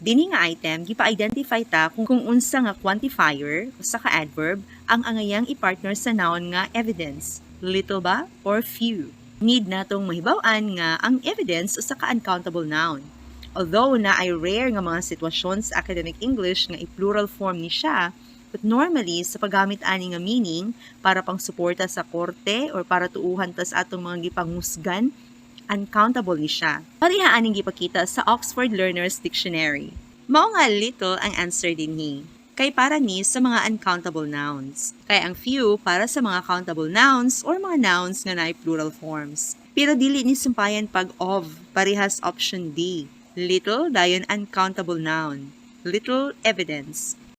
Dini nga item, gipa-identify ta kung unsa nga quantifier, usa ka adverb, ang angayang i-partner sa noun nga "evidence". Little ba or few? Need natong mahibaw-an nga ang "evidence" usa ka uncountable noun. Although naay rare nga mga sitwasyon sa academic English nga i-plural form ni siya, but normally sa paggamit ani nga meaning para pang suporta sa korte or para tuuhan ta sa atong mga gipangusgan, uncountable ni siya. Pareha aning gipakita sa Oxford Learner's Dictionary. Mao nga little ang answer dinhi. Kay para ni sa mga uncountable nouns. Kay ang few para sa mga countable nouns or mga nouns nga naay plural forms. Pero dili ni sumpayan pag of, parehas option D. Little dayon uncountable noun. Little evidence.